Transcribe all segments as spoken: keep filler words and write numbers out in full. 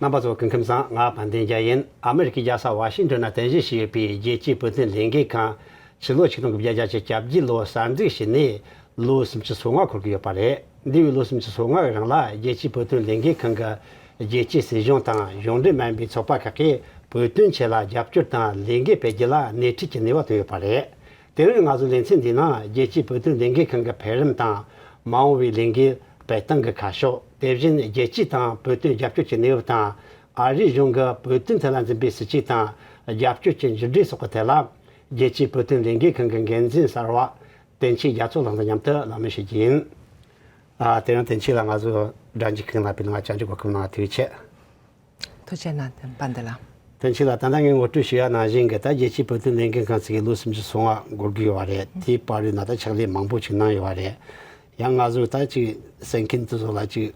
རྣམ་པ་ཚོ་སྐུ་ཁམས་བཟང་། ང་དཔལ་ལྡན་རྒྱལ་ཡིན། ཨ་མི་རི་ཀའི་རྒྱལ་ས་ཝ་ཤིང་ཏོན་ན་རྟེན་གཞི་བྱས་ཡོད་པའི་རྒྱལ་སྤྱིའི་བོད་དོན་ལས་འགུལ་ཁང་ཕྱི་ལོ་ཆིག་སྟོང་དགུ་བརྒྱ་བརྒྱད་ཅུ་གྱ་བརྒྱད་ལོར་གསར་འཛུགས་བྱས་ནས་ལོ་སུམ་ཅུ་སོ་ལྔ་འཁོར་གྱི་ཡོད་པ་རེད། འདས་པའི་ལོ་སུམ་ཅུ་སོ་ལྔ་གི་རིང་ལ་རྒྱལ་སྤྱིའི་བོད་དོན་ལས་འགུལ་ཁང་གི་རྒྱལ་སྤྱིའི་སྲིད་གཞུང་དང་གཞུང་འབྲེལ་མ་ཡིན་པའི་ཚོགས་པ་ཁག་གིས་བོད་དོན་ཆེད་ལ་རྒྱབ་སྐྱོར་དང་ལས་འགུལ་སྤེལ་རྒྱུ་ལ་སྣེ་ཁྲིད་ཀྱི་ནུས་པ་བཏོན་ཡོད་པ་རེད། དེ་རིང་ང་ཚོའི་ལེ་ཚན་འདིའི་ནང་རྒྱལ་སྤྱིའི་བོད་དོན་ལས་འགུལ་ཁང་གི་འཕེལ་རིམ་དང་། མ་འོངས་པའི་ལས་འགུལ་སྤེལ་སྟངས་ཀྱི་ཁ་ཕྱོགས། དེ་བཞིན་རྒྱལ་སྤྱི་དང་བོད་དོན་རྒྱབ་སྐྱོར་གྱི་གནས་བབ་དང་། ཨ་རིའི་གཞུང་གིས་བོད་དོན་ཐད་ལ་འཛིན་པའི་སྲིད་བྱུས་དང་། རྒྱབ་སྐྱོར་གྱི་མཇུག་འབྲས་སོགས་ཀྱི་ཐད་ལ། རྒྱལ་སྤྱིའི་བོད་དོན་ལས་འགུལ་ཁང་གི་འགན་འཛིན་གསར་བ་བསྟན་ཆོས་རྒྱ་མཚོ་ལགས་དང་མཉམ་དུ་གླེང་མོལ་བྱེད་ཀྱི་ཡིན། ཨ། དེ་རིང་བསྟན་ཆོས་ལགས་ང་ཚོའི་སྒྲ་འཇུག་ཁང་ལ་དཔེ་ལ་བཅར་འདྲི་གོ་སྐབས་གནང་བ་ཐུགས་རྗེ་ཆེ། ཐུགས་རྗེ་གནང་། དཔལ་ལྡན་ལགས། བསྟན་ཆོས་ལགས། ད་ལྟ་ངས་ངོ་སྤྲོད་ཞུས་པ་ནང་བཞིན་གྱི། ད་རྒྱལ་སྤྱིའི་བོད་དོན་ལས་འགུལ་ཁང་ཟེར་གྱི་ལོ་སུམ་ཅུ་སོ་ལྔ་འགོར་གྱི་ཡོད་པ་རེད། དེའི་བར་དུ་ན་ད་ཕྱག་ལས་མང་པོ་ཞིག་གནང་ཡོད་པ་རེད། ཡང་ང་ཚོས་ད་ཅིག་གསན་མཁན་དེ་ཚོ་ལ་ཅིག་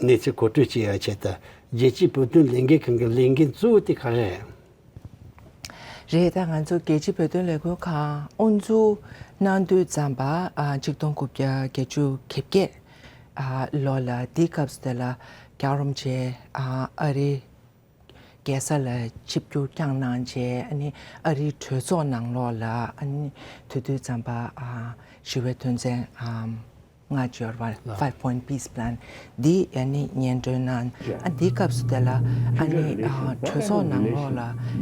གནས་ཚུལ་མཁོ་སྤྲོད་བྱེད་ཡག་ཆེད་དུ། རྒྱལ་སྤྱིའི་བོད་དོན་ལས་འགུལ་ཁང་གི་ལས་འགན་གཙོ་བོ་དེ་ག་རེ་རེད། རེད། ད་ང་ཚོ་རྒྱལ་སྤྱིའི་བོད་དོན་ལས་འགུལ་ཁང་དབུ་འཛུགས་གནང་དུས་ཙམ་པ། ཨ། ཆིག་སྟོང་དགུ་བརྒྱ་བརྒྱད་ཅུ་གྱ་བརྒྱད། ཨ། ལོ་ལ། དེའི་སྐབས་སུ་དེ་ལ་རྒྱལ་བ་རིན་པོ་ཆེ། ཨ། ཨ་རིའི་རྒྱལ་ས་ལ་ཆིབས་བསྒྱུར་བསྐྱངས་གནང་རྗེས། ཨ་ནི་ཨ་རིའི་གྲོས་ཚོགས་ནང་ལོགས་ལ། ཨ་ནི་དེ་དུས་ཙམ་པ། ཨ། ཞི་བའི་དོན་ཚན། ཨ། ལྔ་ཅིག་ཡོད་རེད་པ། Five Point Peace Plan། འདི་ཨ་ནི་སྙན་སྒྲོན་གནང་། ཨ། འདིའི་སྐབས་སུ་དེ་ལ། ཨ་ནི། ཨ། གྲོས་ཚོགས་ནང་ལོགས་ལ་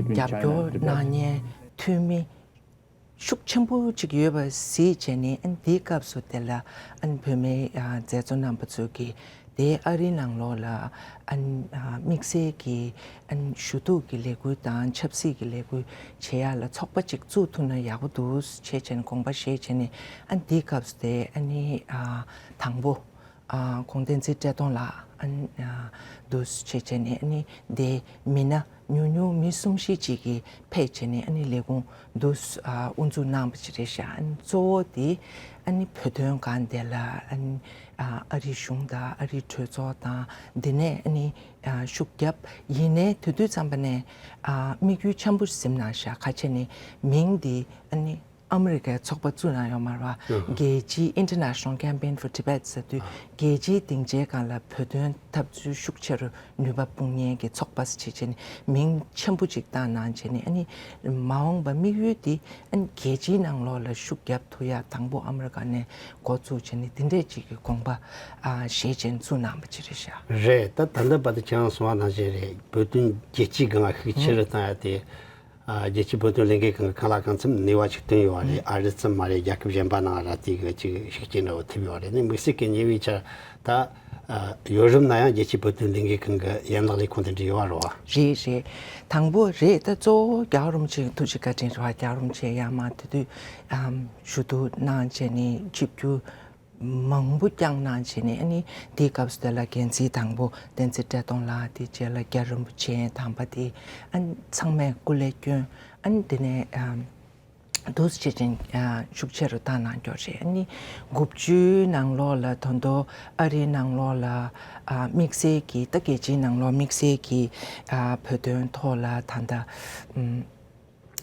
རྒྱབ་སྐྱོར་གནང་མཁན་འཐུས་མི་ཤུགས་ཆེན་པོ་ཅིག་ཡོད་པ་གཟིགས་བྱས་ནས། ཨ་ནི་འདིའི་སྐབས་སུ་དེ་ལ། ཨ་ནི་བོད་མིའི། ཨ། མཛད་གཙོ་རྣམ་པ་ཚོས་ཀྱིས་དེ་ཨ་རིའི་ནང་ལོགས་ལ། ཨ་ནི། ཨ། དམིགས་བསལ་གྱི། ཨ་ནི་ཞུ་གཏུག་གི་ལས་འགུལ་དང་ཆབ་སྲིད་ཀྱི་ལས་འགུལ་བྱེད་ཡག་ལ་ཚོགས་པ་ཅིག་བཙུགས་ཐུབ་ན་ཡག་པོ་འདུག་ཟེར་བྱས་ནས་དགོངས་པ་བཞེས་བྱས་ནས། ཨ་ནི་འདིའི་སྐབས་སུ་དེ། ཨ་ནི། ཨ། དང་པོ། ཨ། ཁོང་བསྟན་འཛིན་བཀྲས་མཐོང་ལགས། ཨ་ནི། ཨ། འདུག་སེ་བྱས་བྱས་ནས། ཨ་ནི་དེ་མི་སྣ་ཉུང་ཉུང་མི་གསུམ་བཞི་ཅིག་གིས་ཕེབས་བྱས་ནས། ཨ་ནི་ལས་ཁུངས་འདུག་སེ། ཨ། དབུ་འཛུགས་གནང་བ་ཅིག་རེད་ཤག་ཨ་ནི་གཙོ་བོ་དེ། ཨ་ནི་བོད་དོན་སྒང་དེ་ལ། ཨ་ནི། ཨ། ཨ་རིའི་གཞུང་དང་ཨ་རིའི་གྲོས་ཚོགས་དང་དེ་ནས། ཨ་ནི། ཨ། ཤུགས་རྒྱབ། ཡིན་ནའི་དེ་དུས་ཙམ་པ་ནས། ཨ། དམིགས་ཡུལ་ཆེན་པོ་ཟིན་གནང་ཤག་ཁ་ཆེ་ནི་མིང་འདི། ཨ་ནི། ཨ་མི་རི་ཀའི་ཚོགས་པ་བཙུགས་གནང་ཡོད་མ་རེད་པ། ཨ། རྒྱལ་སྤྱིའི་International Campaign for Tibet ཟེར་དུས། ཨ། རྒྱལ་སྤྱིའི་སྡིངས་ཆའི་སྒང་ལ་བོད་དོན་འཐབ་རྩོད་ཤུགས་ཆེ་རུ་ནུས་པ་སྤུངས་མཁན་གྱི་ཚོགས་པ་ཟེར་བྱས་བྱས་ནས་མིང་ཆེན་པོ་ཅིག་བཏགས་གནང་བྱས་ནས། ཨ་ནི་མ་འོངས་པ་དམིགས་ཡུལ་འདི། ཨ་ནི་རྒྱལ་སྤྱིའི་ནང་ལོགས་ལ་ཤུགས་རྒྱབ་ཐུབ་ཡག་དང་པོ་ཨ་མི་རི་ཀ་ནས་འགོ་བཙུགས་བྱས་ནས་འདི་འདྲས་ཅིག་གི་དགོངས་པ། ཨ། བཞེས་བྱས་བཙུགས་གནང་བ་ཅིག་རེད་ཤག་རེད། ད་ད་ལྟ་བར་དུ་ཁྱེད་རང་གསུངས་པ་ནང་བཞིན་རེད། བོད་དོན་རྒྱལ་སྤྱིའི་སྒང་ལ་ཤུགས་ཆེ་རུ་བཏང་ཡག་དེ། ཨ། རྒྱལ་སྤྱིའི་བོད་དོན་ལས་འགུལ་ཁང་གིས་གང་ལ་གང་འཚམ་ནུས་པ་ཞིག་བཏོན་ཡོད་པ་རེད། ཨ་རི་ཙམ་མ་རེད། རྒྱལ་ཁབ་གཞན་པ་ནང་ལ་དེ་གི་ཅིག་ཤུགས་རྐྱེན་འདྲ་བོ་ཐེབས་ཡོད་པ་རེད། ནི་དམིགས་བསལ་གྱི་ཉེ་བའི་ཆར་ད། ཨ། ཡོ་རོབ་ནང་ཡང་རྒྱལ་སྤྱིའི་བོད་དོན་ལས་འགུལ་ཁང་གི་ཡན་ལག་ལས་ཁུངས་དེ་འདྲ་ཡོད་པ་རེད་པ། རེད་རེད། དང་པོ་རེད། ད་གཙོ་བོ་རྒྱལ་བ་རིན་པོ་ཆེ་ཐུགས་རྗེ་བཀའ་དྲིན་རེད་པ། རྒྱལ་བ་རིན་པོ་ཆེ་ཡར་མར་དེ་དུས། ཨམ། ཞུ་གཏུག་གནང་བྱས་ནས་ཆིབས་བསྒྱུར་མང་པོ་བསྐྱངས་གནང་བྱས་ནས། ཨ་ནི་དེའི་སྐབས་སུ་དེ་ལ་འགན་འཛིན་དང་པོ་བསྟན་འཛིན་བཀྲས་མཐོང་ལགས། དེའི་རྗེས་ལ་རྒྱལ་བ་རིན་པོ་ཆེ་དམ་པ་དེ། ཨ་ནི་ཚང་མས་སྐུ་ལས་བསྐྱོན། ཨ་ནི་དེ་ནས། ཨམ། འདུག་སེ་བྱས་བྱས་ནས། ཨ། ཤུགས་ཆེ་རུ་བཏང་གནང་ཀྱོག་རེད། ཨ་ནི་དགུ་བཅུའི་ནང་ལོགས་ལ་ད་དུང་ཨ་རིའི་ནང་ལོགས་ལ། ཨ། དམིགས་བསལ་གྱི། ད་རྒྱལ་སྤྱིའི་ནང་ལོགས་དམིགས་བསལ་གྱི། ཨ། བོད་དོན་ཐོག་ལ་ད་ལྟ། ཨམ།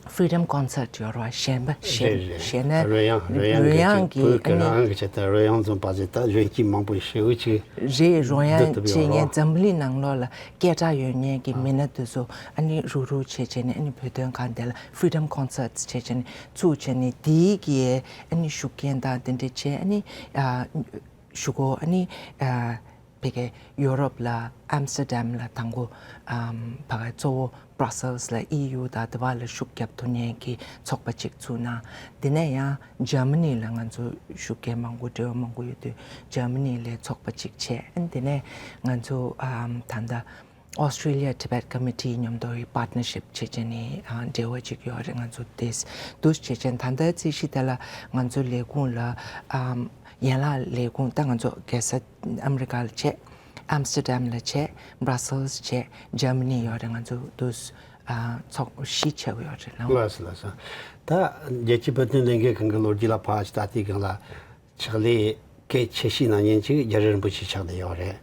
Freedom Concert ཡོད་རེད་པ། གཞས་པ། གཞས། རེད་རེད། གཞས་ནི་རོལ་དབྱངས། རོལ་དབྱངས་རོལ་དབྱངས་ཀྱི། ཀྱི་བོད་ཀྱི། ཨ་ནི་རང་དབང་གི་ཆེད་དུ་རོལ་དབྱངས་འཛོམས་པ་ཟེར། ད་གཞོན་སྐྱེས་མང་པོ་ཞེ་པོ་ཅིག་རེད། རོལ་དབྱངས་བྱེད་མཁན། འཛམ་གླིང་ནང་ལོགས་ལ་སྐད་གྲགས་ཡོད་མཁན་གྱི་མི་སྣ་དེ་ཚོ། ཨ་ནི་རུག་རུག་བྱས་བྱས་ནས། ཨ་ནི་བོད་དོན་སྒང་དེ་ལ་Freedom Concert བྱས་བྱས་ནས་བཙུགས་བྱས་ནས། དེའི་གི། ཨ་ནི་ཤུགས་རྐྱེན་དང་དེ་འདྲ་བྱས། ཨ་ནི། ཨ། གཞུག་གུ། ཨ་ནི། ཨ། ཕ་གི་ཡོ་རོབ་ལ་ཨམ་སི་ཏར་ཌམ་ལ་དང་པོ། ཨམ། ཕ་གི་གཙོ་བོ་Brussels ལ་ཨི་ཡུ་དང་དེ་བ་ལ་ཤུགས་རྒྱབ་ཐུབ་མཁན་གྱི་ཚོགས་པ་ཅིག་བཙུགས་གནང་། དེ་ནས་ཡང་འཇར་མ་ནི་ལ་ང་ཚོ་ཤུགས་རྐྱེན་མང་པོ། འབྲེལ་བ་མང་པོ་ཡོད་དུས། འཇར་མ་ནི་ལ་ཚོགས་པ་ཅིག་བྱས། ཨ་ནི་དེ་ནས་ང་ཚོ། ཨམ། ད་ལྟ་Australia Tibet Committee མཉམ་དུ་ཡི་partnership བྱས་བྱས་ནས། ཨ། འབྲེལ་བ་ཅིག་ཡོད་རེད། ང་ཚོ་དེ་འདུག་སེ་བྱས་བྱས་ནས། ད་ལྟ་རྩིས་གཞི་དེ་ལ་ང་ཚོ་ལས་ཁུངས་ལ། ཨམ། ཡན་ལག་ལས་ཁུངས། ད་ང་ཚོ་རྒྱལ་ས་ཨ་མི་རི་ཀ་ལ་བྱས། ཨམ་སི་ཏར་ཌམ་ལ་བྱས། Brussels བྱས། འཇར་མ་ནི་ཡོད་རེད། ང་ཚོ་འདུག་སེ། ཨ། ཚོགས་བཞི་བྱས་ཡོད་རེད་ལགས། ལགས་སོ། ལགས་སོ། ད་རྒྱལ་སྤྱིའི་བོད་དོན་ལས་འགུལ་ཁང་གི་ལོ་རྒྱུས་ལ་ཕར་ཅིག་ལྟ་དུས་སྒང་ལ། ཕྱག་ལས་གལ་ཆེ་ཤོས་གནང་མཁན་ཅིག་རྒྱལ་བ་རིན་པོ་ཆེ་ཆགས་བསྡད་ཡོད་རེད།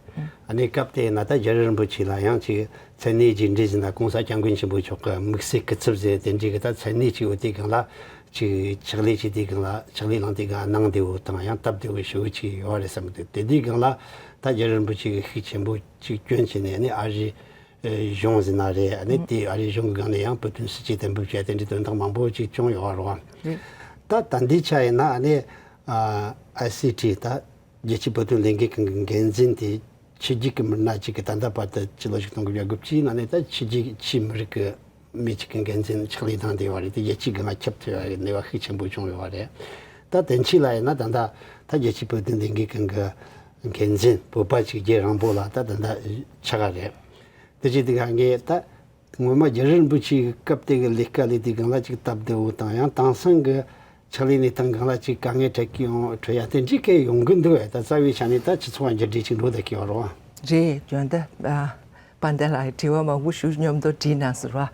ཨ་ནི་སྐབས་དེ་ན་ད་རྒྱལ་བ་རིན་པོ་ཆེ་ལ་ཡང་ཅིག་མཚན་གནས་ཅིག་འདྲ་ཟེར་ན། ༸གོང་ས་༸སྐྱབས་མགོན་ཆེན་པོ་མཆོག་གི་དམིགས་བསལ་སྐུ་ཚབ་ཟེར་དེ་འདྲའི་གི་ད་མཚན་གནས་ཅིག་ཡོད་དུས་སྒང་ལ། ཅིག་ཕྱག་ལས་བྱེད་དུས་སྒང་ལ། ཕྱག་ལས་གནང་དུས་སྒང་གནང་བདེ་བོ་དང་ཡང་སྟབས་བདེ་བོ་ཞེ་པོ་ཅིག་ཡོད་རེད་བསམ་གི་འདུག་དེ་དུས་སྒང་ལ་ད་རྒྱལ་བ་རིན་པོ་ཆེ་གིས་ཤུགས་ཆེན་པོ་ཅིག་བསྐྱོན་བྱས་ནས། ཨ་ནི་ཨ་རི། གཞུང་ཟེར་ན་རེད། ཨ་ནི་དེ་ཨ་རིའི་གཞུང་གི་སྒང་ནས་ཡང་བོད་དོན་སྲིད་ཇུས་གཏན་འབེབས་བྱས་དེ་འདྲའི་དོན་དག་མང་པོ་ཅིག་བྱུང་ཡོད་རེད་བ། རེད། ད་ད་འདི་ཆ་ཡིན་ན་ཨ་ནི་ཨ་ཨའི་སི་ཊི་ད་རྒྱལ་སྤྱིའི་བོད་དོན་ལས་འགུལ་ཁང་གི་འགན་འཛིན་དེ་ཕྱི་རྒྱལ་གྱི་མི་སྣ་ཅིག་གིས་ད་ལྟ་བར་དུ་ཕྱི་ལོ་ཆིག་སྟོང་དགུ་བརྒྱ་དགུ་བཅུའི་ནང་ནས་ད་ཕྱི་རྒྱལ་ཕྱིའི་མི་རིགས་ཀྱི་མི་གཅིག་གི་འགན་འཛིན་ཕྱག་ལས་གནང་བསྡད་ཡོད་རེད། དེ་རྒྱལ་སྤྱིའི་སྒང་ལ་ཁྱབ་ཐུབ་ཡ་གི་ནུས་པ་ཤུགས་ཆེན་པོ་བྱུང་ཡོད་རེད། ད་དེ་འཕྲོ་ལ་ཡིན་ན་ད་ལྟ་ད་རྒྱལ་སྤྱིའི་བོད་དོན་ལས་འགུལ་ཁང་གི་འགན་འཛིན་བོད་པ་ཅིག་རྒྱལ་རིང་པོ་ལགས་ད་ད་ལྟ་ཕྱག་ལས་རེད། དེ་བྱས་དུས་ང་ངས་ད་སྔོན་མ་རྒྱལ་བ་རིན་པོ་ཆེའི་སྐབས་དེ་གི་ལས་ཀ་ལས་དུས་སྒང་ལ་ཅིག་སྟབས་བདེ་བོ་དང་ཡང་དེང་སང་གི་ཕྱག་ལས་གནས་སྟངས་སྒང་ལ་ཅིག་དཀའ་ངལ་འཕྲད་ཀྱི་ཡོང་འཕྲད་ཡ་དེ་འདྲའི་སྐད་ཡོང་གི་འདུག་ཨེ། ད་རྩ་བའི་ཆ་ནས་ད་སྤྱི་ཚོགས་ལ་འགྱུར་འགྲོས་ཅིག་འགྲོ་བསྡད་ཀྱི་ཡོད་རེད་བ། རེད། འཇོན་ཐང་། ཨ། དཔལ་ལྡན་ལགས་དྲི་བ་མང་པོ་ཞུ་སྙོམས་དུ་དྲིས་གནང་ཟེར་བ།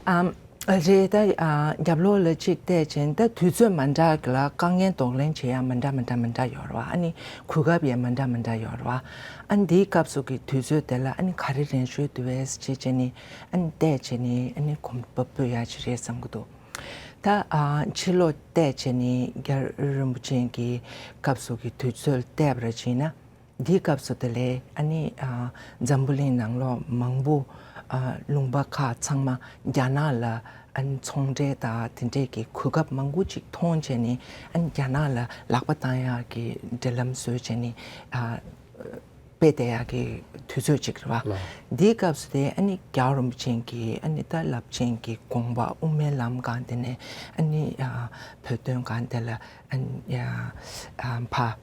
ཨམ། རེད། ད་ཨ་རྒྱབ་ལོགས་ལ་གཅིག་བལྟས་ཅིང་ད་དུས་ཚོད་མ་འདྲ་གི་ལ་དཀའ་ངལ་གདོང་ལེན་བྱེད་ཡ་མ་འདྲ་མ་འདྲ་མ་འདྲ་ཡོད་རེད་བ། ཨ་ནི་གོ་སྐབས་ཡང་མ་འདྲ་མ་འདྲ་ཡོད་རེད་བ། ཨ་ནི་འདིའི་སྐབས་སུ་གི་དུས་ཚོད་དེ་ལ་ཨ་ནི་ག་རེ་རན་ཤོས་འདུག་བས་ཅེས་བྱས་ནི་ཨ་ནི་བལྟས་བྱས་ནི་ཨ་ནི་གོམ་པ་སྤོས་ཡ་ཅིག་རེད་བསམ་གི་འདུག་ད་ཨ་ཕྱི་ལོགས་བལྟས་བྱས་ནི་རྒྱལ་བ་རིན་པོ་ཆེ་གི་སྐབས་སུ་གི་དུས་ཚོད་བལྟས་པ་ར་བྱས་ན། འདིའི་སྐབས་སུ་དེ་ལས་ཨ་ནི་ཨ་འཛམ་བུ་གླིང་ནང་ལོགས་མང་པོ་ཨ་ལུང་པ་ཁག་ཚང་མ་རྒྱ་ནག་ལ་ཨ་ནི་ཚོང་འབྲེལ་དང་དེ་འདྲས་ཀྱི་གོ་སྐབས་མང་པོ་ཅིག་མཐོང་བྱས་ནས་ཨ་ནི་རྒྱ་ནག་ལ་ལག་པ་བཏང་ཡག་གི་འབྲེལ་ལམ་བཟོས་བྱས་ནས་ཨ་སྤེལ་བསྡད་ཡག་གི་དུས་ཚོད་ཅིག་རེད་བ། ལགས། འདིའི་སྐབས་སུ་དེ་ཨ་ནི་རྒྱལ་བ་རིན་པོ་ཆེ་གི་ཨ་ནི་ད་རླབས་ཆེན་གྱི་དགོངས་པ་དབུ་མའི་ལམ་སྒང་དེ་ནས་ཨ་ནི་ཨ་བོད་དོན་སྒང་དེ་ལ་ཨ་ནི་ཨ་ཕ།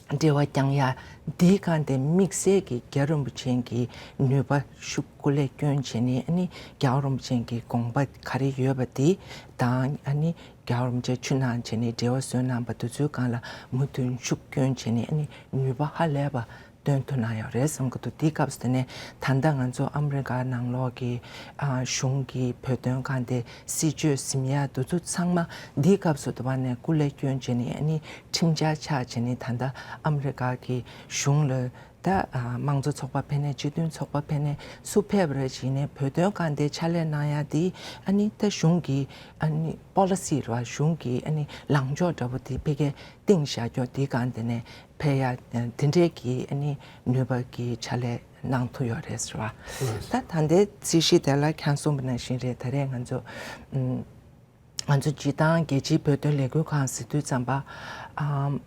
འབྲེལ་བ་བསྐྱང་ཡ། འདིའི་སྒང་དེ་དམིགས་བསལ་གྱི་རྒྱལ་བ་རིན་པོ་ཆེ་གི་ནུས་པ་ཤུགས་སྐུ་ལས་བསྐྱོན་བྱས་ནས་ཨ་ནི་རྒྱལ་བ་རིན་པོ་ཆེ་གི་དགོངས་པ་ག་རེ་ཡོད་པ་དེ་དང་ཨ་ནི་རྒྱལ་བ་རིན་པོ་ཆེ་ཆུ་ནང་བྱས་ནས་འབྲེལ་བ་བཟོས་གནང་པ་དེ་ཚོའི་སྒང་ལ་མུ་མཐུད་ཤུགས་བསྐྱོན་བྱས་ནས་ཨ་ནི་ནུས་པ་ཧ་ལས་པ་བཏོན་ཐུབ་གནང་ཡོད་རེད་བསམ་གི་འདུག་དེའི་སྐབས་སུ་དེ་ནས་ད་ལྟ་ང་ཚོ་ཨ་མི་རི་ཀ་ནང་ལོགས་ཀྱི་ཨ་གཞུང་གི་བོད་དོན་སྒང་དེ་སྲིད་བྱུས་ཟིན་ཡ་དེ་ཚོ་ཚང་མ་འདིའི་སྐབས་སུ་དེ་བ་ནས་སྐུ་ལས་བསྐྱོན་བྱས་ནས་ཨ་ནི། ཁྲིམས་འཆར་ཆགས་བྱས་ནས་ད་ལྟ་ཨ་མི་རི་ཀ་གི་གཞུང་ལ་ད་ཨ་དམངས་གཙོ་ཚོགས་པ་ཕེབས་ནས་སྤྱི་མཐུན་ཚོགས་པ་ཕེབས་ནས་སུ་ཕེབས་པ་རེད་བྱས་ནས་བོད་དོན་སྒང་དེ་ཕྱག་ལས་གནང་ཡ་དེ་ཨ་ནི་ད་གཞུང་གི་ཨ་ནི་པོ་ལི་སི་རེད་བ། གཞུང་གི་ཨ་ནི་ལངས་ཕྱོགས་འདྲ་པོ་དེ་ཕ་གིར་བཏིང་བཞག་ཀྱོག་དེའི་སྒང་དེ་ནས་ཕེབས་ཡ་དེ་འདྲས་ཀྱི་ཨ་ནི་ནུས་པ་གི་ཕྱག་ལས་གནང་ཐུབ་ཡོད་རེད་ཟེར་བ། ད་ད་ལྟའི་རྩིས་གཞི་དེ་ལ་ཁྱེད་གསུངས་པ་ནང་བཞིན་རེད། ད་རེས་ང་ཚོ་ཨམ། ང་ཚོ་སྤྱིར་བཏང་རྒྱལ་སྤྱིའི་བོད་དོན་ལས་འགུལ་ཁང་ཟེར་དུས་ཙམ་པ། ཨམ།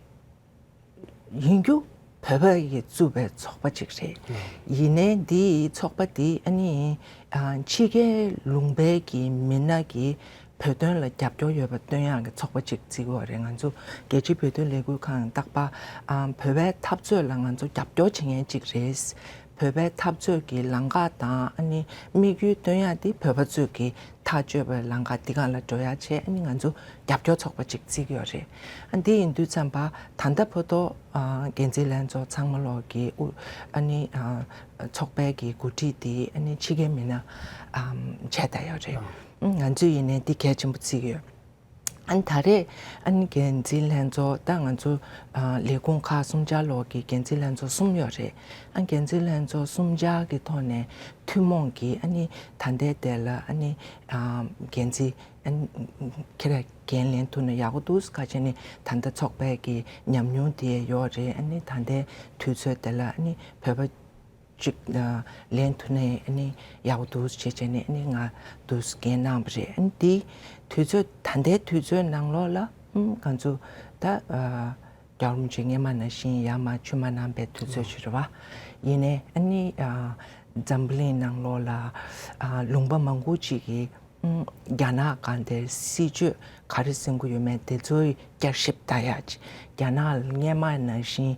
ཡིན་རྒྱུ་བོད་པ་ཡིས་བཙུགས་པའི་ཚོགས་པ་ཅིག་རེད། ཡིན་ནའི་འདིའི་ཚོགས་པ་འདི་ཨ་ནི་ཨ་ཕྱི་རྒྱལ་ལུང་པའི་གི་མི་སྣ་གིས་བོད་དོན་ལ་རྒྱབ་སྐྱོར་ཡོད་པ་སྟོན་ཡག་གི་ཚོགས་པ་ཅིག་བརྩི་གི་ཡོད་རེད། ང་ཚོ་རྒྱལ་སྤྱིའི་བོད་དོན་ལས་འགུལ་ཁང་རྟག་པར་ཨ་བོད་པའི་འཐབ་རྩོད་ལ་ང་ཚོ་རྒྱབ་སྐྱོར་བྱེད་མཁན་ཅིག་རེད། བོད་པའི་འཐབ་རྩོད་ཀྱི་ལམ་ཁ་དང་ཨ་ནི་དམིགས་ཡུལ་སྟོན་ཡག་འདི་བོད་པ་ཚོས་ཀྱི་ཐག་གཅོད་པའི་ལམ་ཁ་འདི་སྒང་ལ་འགྲོ་ཡག་བྱས་ཨ་ནི་ང་ཚོ་རྒྱབ་སྐྱོར་ཚོགས་པ་ཅིག་བརྩི་གི་ཡོད་རེད། ཨ་འདི་ཡིན་དུས་ཙམ་པ་ད་ལྟ་བར་དུ་ཨ་འགན་འཛིན་ལྷན་ཚོགས་ཚང་མ་ལོག་གི་དབུ་ཨ་ནི་ཨ་ཚོགས་པའི་གི་འགོ་ཁྲིད་འདི་ཨ་ནི་ཕྱི་རྒྱལ་མི་སྣ་ཨམ་བྱས་བསྡད་ཡོད་རེད། ང་ཚོས་ཡིན་ནའི་འདི་གལ་ཆེན་པོ་བརྩི་གི་ཡོད། ཨ་ནི་ད་རེས་ཨ་ནི་འགན་འཛིན་ལྷན་ཚོགས་ད་ང་ཚོ་ཨ་ལས་ཁུངས་ཁག་གསུམ་ཆར་ལོག་གི་འགན་འཛིན་ལྷན་ཚོགས་གསུམ་ཡོད་རེད། ཨ་འགན་འཛིན་ལྷན་ཚོགས་གསུམ་ཆར་གི་ཐོག་ནས་ཐུན་མོང་གི་ཨ་ནི་ད་ལྟའི་དེ་ལ་ཨ་ནི་ཨ་འགན་འཛིན་ཨ་ནི་ཁྱེད་རང་འགན་ལེན་ཐུབ་ན་ཡག་པོ་འདུག་ཁ་ཆེ་ནི་ད་ལྟ་ཚོགས་པའི་གི་ཉམས་མྱོང་དེ་ཡོད་རེད། ཨ་ནི་ད་ལྟའི་དུས་ཚོད་དེ་ལ་ཨ་ནི་བོད་པ་ཅིག་ལེན་ཐུབ་ནས་ཨ་ནི་ཡག་པོ་འདུག་ཅེས་བྱས་ནས་ཨ་ནི་ང་འདུག་འགན་གནང་བ་རེད། ཨ་ནི་དེ་དུས་ཚོད་ད་ལྟའི་དུས་ཚོད་ནང་ལོགས་ལ་ང་ཚོ་ད་རྒྱལ་བ་རིན་པོ་ཆེ་སྔས་མ་ནང་བཞིན་ཡར་མར་མཆོད་མེ་གནང་པའི་དུས་ཚོད་ཅིག་རེད་བ། ཡིན་ནའི་ཨ་ནི་འཛམ་བུ་གླིང་ནང་ལོགས་ལ་ལུང་པ་མང་པོ་ཅིག་གིས་རྒྱ་ནག་སྒང་དེར་སྲིད་བྱུས་ག་རེ་འཛིན་གྱི་ཡོད་མེད་དེ་ཚོའི་བསྐྱར་ཞིབ་ལྟ་ཡག་ཅིག་རྒྱ་ནག་སྔས་མ་ནང་བཞིན་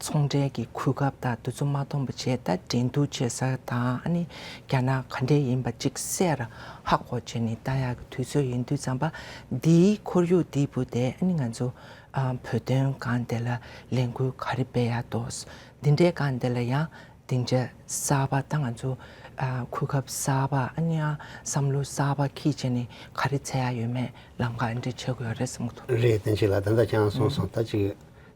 ཚོང་འབྲེལ་གྱི་གོ་སྐབས་དང་དེ་ཚོ་མ་ཐོན་པ་བྱས། ད་འགྲན་བསྡུར་བྱེད་ས་དང་ཨ་ནི་རྒྱ་ནག་ག་འདྲས་ཡིན་པ་ཅིག་གསལ་ར་ཧ་གོ་བྱས་ནས་ལྟ་ཡག་གི་དུས་ཚོད་ཡིན་དུས་ཙམ་པ་འདིའི་ཁོར་ཡུག་འདི་བུ་དེ་ཨ་ནི་ང་ཚོ་བོད་དོན་སྒང་དེ་ལ་ལས་འགུལ་ག་རེ་སྤེལ་ཡག་འདུག་འདི་འདྲའི་སྒང་དེ་ལ་ཡང་སྡིངས་ཆ་གསར་པ་ད་ང་ཚོ་ཨ་གོ་སྐབས་གསར་པ་ཨ་ནི་ཡང་བསམ་བློ་གསར་པ་འཁྱེར་བྱས་ནས་ག་རེ་འཚོལ་ཡག་ཡོད་མེད་ལམ་ཁ་འདི་འདྲ་ཆགས་ཀྱི་ཡོད་རེད་བསམ་གྱི་འདུག་རེད། བསྟན་ཆོས་ལགས། ད་ལྟ་ཁྱེད་རང་གསུངས་སོང་། ད་ཅིག་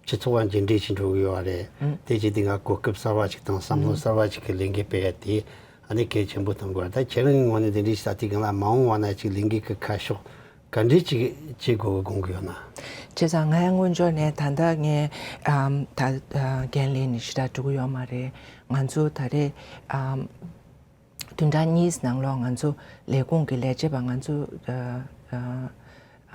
སྤྱི་ཚོགས་ལ་འགྱུར་འགྲོས་ཅིག་འགྲོ་གི་ཡོད་རེད། དེ་བྱས་དུས་ང་གོ་སྐབས་གསར་པ་ཅིག་དང་བསམ་བློ་གསར་པ་ཅིག་གི་ལས་འགུལ་སྤེལ་ཡག་དེ་ཨ་ནི་གལ་ཆེན་པོ་མཐོང་གི་ཡོད་རེད། ད་ཁྱེད་རང་གི་ངོས་ནས་དེ་འདྲ་ཞིག་ད་དེ་སྒང་ལ་མ་འོངས་པ་ན་ཅིག་ལས་འགུལ་གྱི་ཁ་ཕྱོགས་ག་འདྲས་ཅིག་བྱེད་དགོས་དགོངས་ཀྱི་ཡོད་ན། བྱས་ཙང་ངའི་སྔོན་འཇོག་ནས་ད་ལྟ་ངས་ཨམ་ད་ཨ་འགན་ལེན་ནས་ཞེ་དྲག་འགྲོ་གི་ཡོད་མ་རེད། ང་ཚོ་ད་རེས་ཨམ་ བདུན་ཕྲག་གཉིས་ནང་ལོགས་ང་ཚོ་ལས་ཁུངས་ཀྱི་ལས་བྱེད་པ་ང་ཚོ་ཨ་ཨ་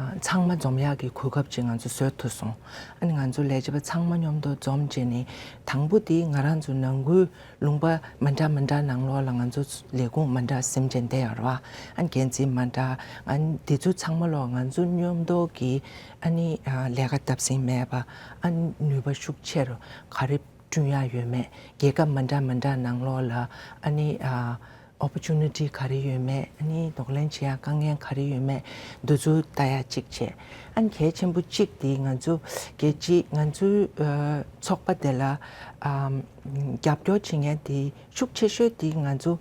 ཨ་ཚང་མ་འཛོམས་ཡག་གི་གོ་སྐབས་ཅིག་ང་ཚོ་བཟོ་ཐུབ་སོང་། ཨ་ནི་ང་ཚོ་ལས་བྱེད་པ་ཚང་མ་མཉམ་དུ་འཛོམས་བྱས་ནས། དང་པོ་དེ་ང་རང་ཚོ་ནང་ཁུལ་ལུང་པ་མ་འདྲ་མ་འདྲ་ནང་ལོགས་ལ་ང་ཚོ་ལས་ཁུངས་མ་འདྲ་ཟིན་བྱས་བསྡད་ཡོད་རེད་བ། ཨ་ནི་འགན་འཛིན་མ་འདྲ། ཨ་ནི་དེ་ཚོ་ཚང་མ་ལོགས་ང་ཚོ་མཉམ་དུ་གི་ཨ་ནི་ཨ་ལས་ཀ་བརྡབ་གསིག་མེད་པ། ཨ་ནི་ནུས་པ་ཤུགས་ཆེ་རུ་ག་རེ་བསྐྲུན་ཡག་ཡོད་མེད། རྒྱལ་ཁབ་མ་འདྲ་མ་འདྲ་ནང་ལོགས་ལ་ཨ་ནི་ཨ་ཨོ་པོར་ཅུ་ནི་ཊི་ག་རེ་ཡོད་མེད། ཨ་ནི་གདོང་ལེན་བྱེད་ཡག་དཀའ་ངལ་ག་རེ་ཡོད་མེད། འདི་ཚོ་ལྟ་ཡག་གཅིག་བྱས། ཨ་ནི་གལ་ཆེན་པོ་གཅིག་དེ་ང་ཚོ་རྒྱལ་སྤྱི་ང་ཚོའི་ཨ་ཚོགས་པ་དེ་ལ་ཨ་རྒྱབ་སྐྱོར་བྱེད་མཁན་དེ་ཤུགས་ཆེ་ཤོས་དེ་ང་ཚོ་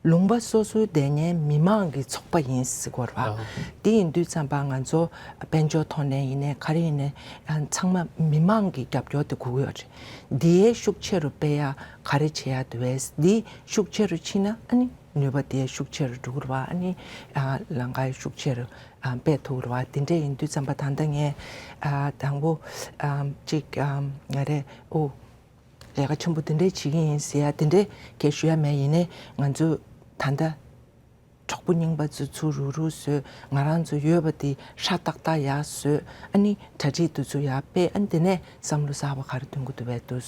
ལུང་པ་སོ་སོའི་བསྡད་མཁན་མི་མང་གི་ཚོགས་པ་ཡིན་ཟེར་དགོས་རེད་བ། ཨ། དེ་ཡིན་དུས་ཙམ་པ་ང་ཚོ་དཔལ་འབྱོར་ཐོག་ནས་ཡིན་ནའི་ག་རེ་ཡིན་ནའི་ཨ་ཚང་མ་མི་མང་གི་རྒྱབ་སྐྱོར་དེ་དགོས་ཀྱི་ཡོད་རེད། འདི་ཡའི་ཤུགས་ཆེ་རུ་སྤེལ་ཡག་ག་རེ་བྱེད་ཡག་འདུག་བས། འདི་ཤུགས་ཆེ་རུ་ཕྱིན་ན་ཨ་ནི་ནུས་པ་དེ་ཤུགས་ཆེ་རུ་འགྲོ་གི་རེད་བ། ཨ་ནི་ཨ་ལམ་ཁ་ཤུགས་ཆེ་རུ་ཨ་སྤེལ་ཐུབ་ཀྱི་རེད་བ། དེ་འདྲ་ཡིན་དུས་ཙམ་པ་ད་ལྟ་ངས་ཨ་དང་པོ་ཨ་གཅིག་ཨ་ང་རེ་ཨོ་ལས་ཀ་ཆེན་པོ་དེ་འདྲས་བྱེད་ཀྱི་ཡིན་ཟེར་ཡ་དེ་འདྲས་གས་ཞུ་ཡ་མེད། ཡིན་ནའི་ང་ཚོ་ད་ལྟ་གྲོགས་པོ་རྙིང་པ་ཚོ་ཚུར་རུག་རུག་བཟོས། ང་རང་ཚོ་ཡོད་པ་དེ་ཧྲ་ཏག་ཏག་ཡར་བཟོས། ཨ་ནི་གྲ་སྒྲིག་དེ་ཚོ་ཡར་སྤེལ། ཨ་ནི་དེ་ནས་བསམ་བློ་གསར་པ་ག་རེ་འདོན་གྱི་འདུག་བས་འདུག་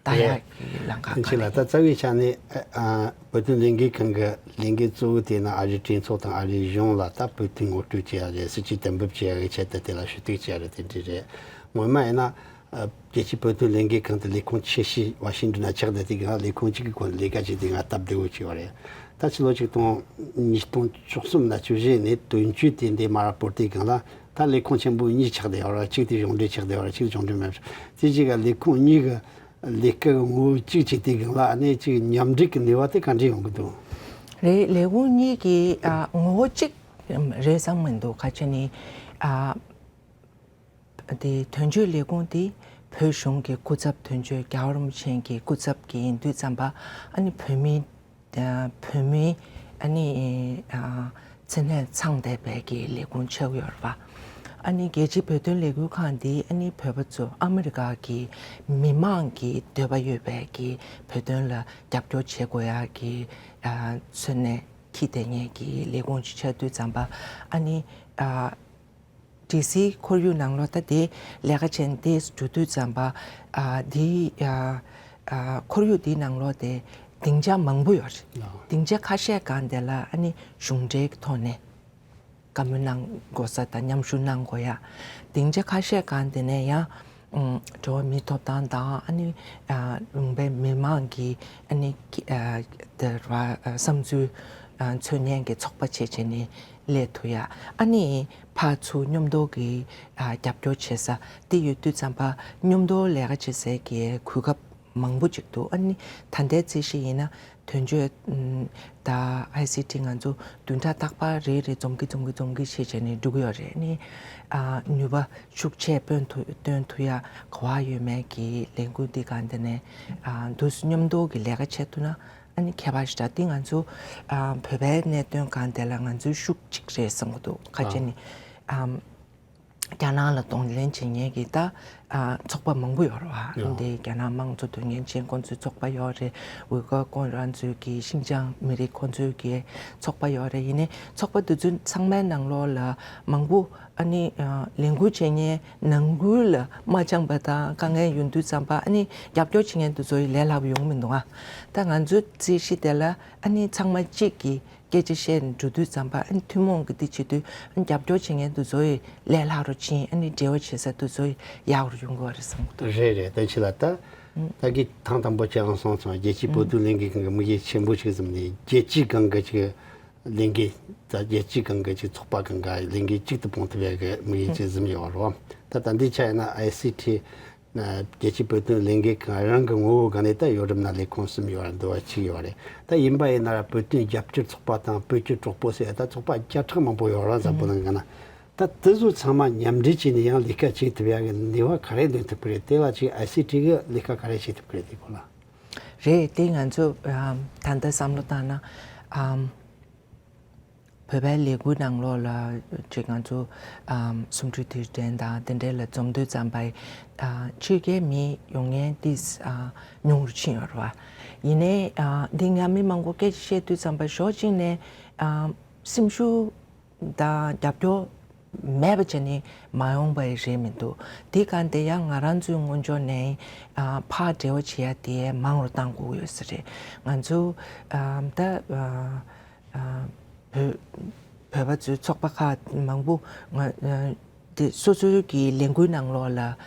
ལྟ་ཡག་གི་ལམ་ཁ་ག་རེ་ཡིན། ད་རྩ་བའི་ཆ་ནས་ཨ་ཨ་བོད་དོན་ལས་འགུལ་ཁང་གི་ལས་འགུལ་གཙོ་བོ་དེ་ནི་ཨ་རིའི་གྲོས་ཚོགས་དང་ཨ་རིའི་གཞུང་ལ་ད་བོད་དོན་ངོ་སྤྲོད་བྱེད་ཡག་རེད། སྲིད་ཇུས་གཏན་འབེབས་བྱེད་ཡག་གི་ཆེད་དུ་དེ་ལ་ཞུ་གཏུག་བྱེད་ཡག་རེད། དེ་འདྲ་རེད། ངོ་མ་ཡིན་ན། རྒྱལ་སྤྱིའི་བོད་དོན་ལས་འགུལ་ཁང་དུ་ལས་ཁུངས་ཆེ་ཤོས་ཝ་ཤིང་ཏོན་ན་ཆགས་བསྡད་དུས་སྒང་ལ་ལས་ཁུངས་གཅིག་གི་སྒོ་ནས་ལས་ཀ་བྱེད་དུས་ང་སྟབས་བདེ་བོ་བྱས་པ་རེད། ད་ཕྱི་ལོ་ཆིག་སྟོང་ཉིས་སྟོང་བཅུ་གསུམ་ན་བཅུ་བཞི་ནས་དོན་གཅོད་དེ་འདི་མར་བོར་དུས་སྒང་ལ་ད་ལས་ཁུངས་ཆེན་པོ་གཉིས་ཆགས་བསྡད་ཡོད་རེད། གཅིག་དེ་གཞུང་འབྲེལ་ཆགས་བསྡད་ཡོད་རེད། གཅིག་གཞུང་འབྲེལ་མེད་པ་རེད། དེ་གཅིག་ག་ལས་ཁུངས་གཉིས་ཀྱི་ལས་ཀ་གི་ངོ་བོ་གཅིག་བྱེད་དུས་སྒང་ལ་ཨ་ནི་གཅིག་མཉམ་འབྲེལ་གྱི་ནུས་པ་དེ་ག་འདྲས་ཡོང་གི་འདུག་རེད། ལས་ཁུངས་གཉིས་ཀྱི་ཨ་ངོ་བོ་གཅིག་རེད་བསམ་མི་འདུག་ག་ཅི་ནི་ཨ། དེ་དོན་གཅོད་ལས་ཁུངས་དེ་བོད་གཞུང་གི་སྐུ་ཚབ། དོན་གཅོད་རྒྱལ་བ་རིན་པོ་ཆེ་གི་སྐུ་ཚབ་ཀྱི་ཡིན་དུས་ཙམ་པ་ཨ་ནི་བོད་མི་ཨ་བོད་མི་ཨ་ནི་ཨ་མཚན་གནས་ཚང་བསྡད་པའི་གི་ལས་ཁུངས་ཆགས་ཡོད་རེད་པ། ཨ་ནི་རྒྱལ་སྤྱིའི་བོད་དོན་ལས་འགུལ་ཁང་འདི་ཨ་ནི་བོད་པ་ཚོ་ཨ་མི་རི་ཀ་གི་མི་མང་གི་འདོད་པ་ཡོད་པའི་གི་བོད་དོན་ལ་རྒྱབ་སྐྱོར་བྱེད་དགོས་ཡ་གི་ཨ་མཚན་གནས་འཁྱེར་བསྡད་མཁན་གི་ལས་ཁུངས་ཅིག་ཆགས་དུས་ཙམ་པ་ཨ་ནི་ཨ། ཌི་སི་ཁོར་ཡུག་ནང་ལོགས་ད་དེ་ལས་ཀ་བྱས་ནས་དེ་འགྲོ་དུས་ཙམ་པ་ཨ་དེ་ཨ་ཨ་ཁོར་ཡུག་དེའི་ནང་ལོགས་དེ་སྡིངས་ཆ་མང་པོ་ཡོད་རེད། ཨ། སྡིངས་ཆ་ཁ་ཤས་སྒང་དེ་ལ་ཨ་ནི་གཞུང་འབྲེལ་གྱི་ཐོག་ནས་བཀའ་མོལ་གནང་དགོས་ས་དང་མཉམ་ཞུགས་གནང་དགོས་ཡ། སྡིངས་ཆ་ཁ་ཤས་སྒང་དེ་ནས་ཡང་ཨ་འགྲོ་བ་མིའི་ཐོབ་ཐང་དང་ཨ་ནི་ཨ་ལུང་པའི་མི་མང་གི་ཨ་ནི་ཨ་དེ་ར་བསམ་ཚུལ་ཨ་འཚོལ་མཁན་གྱི་ཚོགས་པ་བྱས་བྱས་ནས། སླེབས་ཐུབ་ཡ། ཨ་ནི་ཕར་ཚུར་མཉམ་དུ་གི་ཨ་རྒྱབ་སྐྱོར་བྱེད་ས་དེ་ཡོད་དུས་ཙམ་པ་མཉམ་དུ་ལས་ཀ་བྱེད་སའི་གི་གོ་སྐབས་མང་པོ་ཅིག་འདུག་ཨ་ནི་ད་ལྟའི་རྩིས་གཞི་ཡིན་ན་དོན་གཅོད་ཨམ་དང་ཨའི་སི་ཊི་ང་ཚོ་བདུན་ཕྲག་རྟག་པར་རེ་རེ་འཛོམས་ཀྱི་འཛོམས་ཀྱི་འཛོམས་ཀྱི་བྱས་བྱས་ནས་འགྲོ་གི་ཡོད་རེད། ཨ་ནི་ཨ་ནུས་པ་ཤུགས་ཆེ་སྤུས་ཐུབ་སྟོན་ཐུབ་ཡ་ག་བ་ཡོད་མེད་ཀྱི་ལས་འགུལ་འདི་ག་འདི་ནས་ཨ་འདུག་སེ་མཉམ་དུ་གི་ལས་ཀ་བྱེད་ཐུབ་ན། ཨ་ནི་ཁྱད་པར་ཞེ་དྲག་འདི་ང་ཚོ་ཨ་བོད་པའི་གནད་དོན་སྒང་དེ་ལ་ང་ཚོའི་ཤུགས་གཅིག་རེད་བསམ་གྱི་འདུག་ཁ་ཅིག་ནི་ཨ་རྒྱ་ནག་ལ་གདོང་ལེན་བྱེད་མཁན་གྱི་ད་ཨ་ཚོགས་པ་མང་པོ་ཡོད་རེད་བ། ཨ་འདི་རྒྱ་ནག་དམངས་གཙོ་དོན་གཉེར་ཅན་ཁོང་ཚོའི་ཚོགས་པ་ཡོད་རེད། ཝུ་གུར་ཁོང་རང་ཚོའི་གི་ཤིན་ཅང་མི་རིགས་ཁོང་ཚོའི་གི་ཚོགས་པ་ཡོད་རེད། ཡིན་ནའི་ཚོགས་པ་དེ་ཚོ་ཚང་མའི་ནང་ལོགས་ལ་མང་པོ་ཨ་ནི་ཨ་ལས་འགུལ་བྱེད་མཁན་ནང་ཁུལ་ལ་མ་འཆམ་པ་དང་དཀའ་ངལ་ཡོང་དུས་ཙམ་པ་ཨ་ནི་རྒྱབ་སྐྱོར་བྱེད་མཁན་དེ་ཚོ་ཡི་ལས་སླ་པོ་ཡོང་མི་འདུག་ཨ་ད་ང་ཚོའི་རྩིས་གཞི་དེ་ལ་ཨ་ནི་ཚང་མ་གཅིག་གིས་སྐད་ཆ་བཤད་ནས་འགྲོ་དུས་ཙམ་པ་ཨ་ནི་ཐུན་མོང་གི་འདི་བྱེད་དུས་ཨ་ནི་རྒྱབ་སྐྱོར་བྱེད་མཁན་དེ་ཚོ་ཡི་ལས་སླ་རུ་ཕྱིན། ཨ་ནི་འབྲེལ་བ་བྱེད་ས་དེ་ཚོ་ཡི་ཡག་རུ་ཡོང་གི་ཡོད་རེད་བསམ་གྱི་འདུག་རེད་རེད། བསྟན་ཆེ་ལགས། ད་ད་གི་ཐེངས་དང་པོ་ཁྱེད་རང་གསུངས་སོང་། རྒྱལ་སྤྱིའི་བོད་དོན་ལས་འགུལ་ཁང་གི་དམིགས་ཡུལ་ཆེན་པོ་ཞིག་བཟུང་ནས་རྒྱལ་སྤྱིའི་སྒང་གི་ཅིག་ལས་འགུལ་ད་རྒྱལ་སྤྱིའི་སྒང་གི་ཅིག་ཚོགས་པ་སྒང་ག་ལས་འགུལ་གཅིག་ཏུ་སྤུངས་ཐུབ་ཡག་གི་དམིགས་ཡུལ་ཅིག་བཟུང་ཡོད་རེད། ད་ད་འདི་ཆ་ཡིན་ན་ཨའི་སི་ཊི་རྒྱལ་སྤྱིའི་བོད་དོན་ལས་འགུལ་ཁང་རང་གི་ངོ་བོ་སྒང་ནས་ད་ཡོ་རོབ་ནང་ལས་ཁུངས་གསུམ་ཡོད་རེད། འདི་བ་གཅིག་ཡོད་རེད། ད་ཡིན་པ་ཡིན་ན་ར་བོད་དོན་རྒྱབ་སྐྱོར་ཚོགས་པ་དང་བོད་ཀྱི་གྲོགས་པོ་ཟེར་ད་ཚོགས་པ་བརྒྱ་ཕྲག་མང་པོ་ཡོད་རེད། འཛམ་བུ་གླིང་གི་ནང་ད་དེ་ཚོ་ཚང་མ་མཉམ་འབྲེལ་བྱས་ནས་ཡང་ལས་ཀ་བྱེད་ཐུབ་ཡག་གི་ནུས་པ་ག་རེ་འདོན་ཐུབ་ཀྱི་རེད། དེ་ལ་ཅིག་ཨའི་སི་ཊི་གི་ལས་ཀ་ག་རེ་བྱེད་ཐུབ་ཀྱི་རེད། དེ་སྐོར་ལ། རེད། དེ་ང་ཚོ་ཨམ་ད་ལྟ་བསམ་བློ་བཏང་ན་ཨམ། བོད་པའི་ལས་འགུལ་ནང་ལོགས་ལ་ཅིག་ང་ཚོ་ཨམ་གསུམ་བཅུའི་དུས་དྲན་དང་དེ་འདྲའི་ལ་འཛོམས་དུས་ཙམ་པ་ཨ་ཕྱི་རྒྱལ་མི་ཡོང་མཁན་ཏིས་ཨ་ཉུང་རུ་ཕྱིན་ཡོད་རེད་བ། ཡིན་ནའི་ཨ་འདི་ང་མི་མང་པོ་སྐད་ཆ་བཤད་དུས་ཙམ་པ་ཞོགས་གཅིག་ནས་ཨ་སེམས་ཤུགས་དང་རྒྱབ་སྐྱོར་མེད་པ་བྱས་ནས་མ་ཡོང་པ་རེད་མི་འདུག་དེ་ག་དེ་ཡང་ང་རང་ཚོའི་སྔོན་ཕྱོགས་ནས་ཨ་ཕར་འབྲེལ་བ་བྱེད་ཡ་དེ་མང་རུ་བཏང་དགོས་ཡོད་ས་རེད། ང་ཚོ་ཨ་ད་ཨ་ཨ་བོད་བོད་པ་ཚོའི་ཚོགས་པ་ཁག་མང་པོ་ང་ཨ་དེ་སོ་སོའི་གི་ལས་འགུལ་ནང་ལོགས་ལ་